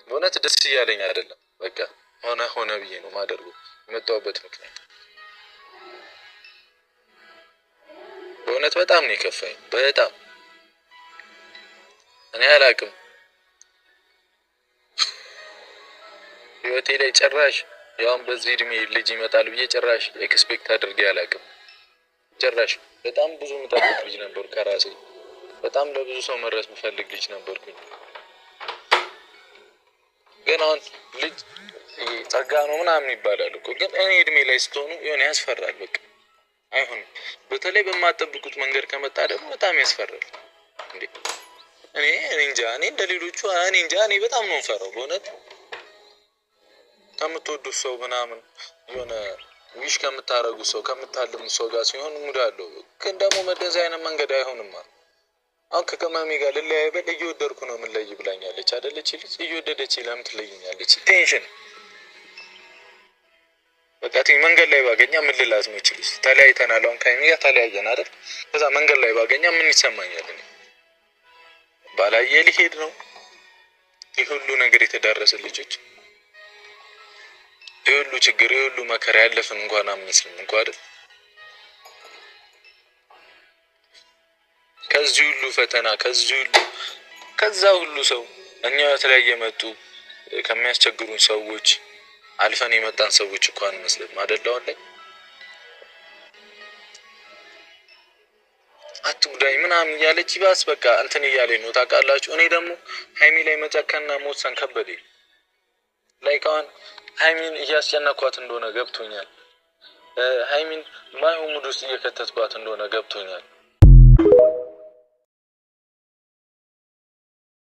በእውነት ደስ እያለኝ አይደለም። በቃ ሆነ ሆነ ብዬ ነው ማደርገው። የመጣሁበት ምክንያት በእውነት በጣም ነው የከፋኝ። በጣም እኔ አላቅም፣ ህይወቴ ላይ ጭራሽ ያውም በዚህ እድሜ ልጅ ይመጣል ብዬ ጭራሽ expect አድርጌ አላቅም። ጭራሽ በጣም ብዙ የምጠብቅ ልጅ ነበር ከራሴ። በጣም ለብዙ ሰው መድረስ የምፈልግ ልጅ ነበርኩኝ። ግን አሁን ልጅ ጸጋ ነው ምናምን ይባላል እኮ፣ ግን እኔ እድሜ ላይ ስትሆኑ የሆነ ያስፈራል። በቃ አይሆንም። በተለይ በማጠብቁት መንገድ ከመጣ ደግሞ በጣም ያስፈራል። እንዴ እኔ እንጃ፣ እኔ እንደ ሌሎቹ እኔ እንጃ፣ እኔ በጣም ነው የምፈራው በእውነት። ከምትወዱት ሰው ምናምን የሆነ wish ከምታረጉት ሰው፣ ከምታልሙት ሰው ጋር ሲሆን mood አለው። ግን ደግሞ በእንደዚህ አይነት መንገድ አይሆንም። አሁን ከቅመሜ ጋር ልለያይ በል፣ እየወደድኩ ነው የምንለይ ብላኛለች አይደለች? ልጅ እየወደደች ለምን ትለይኛለች? Tension በቃ መንገድ ላይ ባገኛ ምን ልላት ነው? ይችልሽ ተለያይተናል። አሁን ከሀይሚ ጋር ተለያየን አይደል? ከዛ መንገድ ላይ ባገኛ ምን ይሰማኛል? እኔ ባላየ ሊሄድ ነው። ይህ ሁሉ ነገር የተዳረሰ ልጆች፣ ይህ ሁሉ ችግር፣ ይህ ሁሉ መከራ ያለፍን እንኳን አንመስልም እንኳ አይደል? ከዚህ ሁሉ ፈተና፣ ከዚህ ሁሉ፣ ከዛ ሁሉ ሰው፣ እኛ ህይወት ላይ የመጡ ከሚያስቸግሩን ሰዎች አልፈን የመጣን ሰዎች እኮ አንመስልም አይደል? አሁን ላይ አትጉዳኝ ምናምን እያለች ይባስ በቃ እንትን እያለኝ ነው ታውቃላችሁ። እኔ ደግሞ ሀይሚ ላይ መጨከንና መወሰን ከበደኝ። Like አሁን ሀይሚን እያስጨነኳት እንደሆነ ገብቶኛል። ሀይሚን ማይሆን mood ውስጥ እየከተትኳት እንደሆነ ገብቶኛል።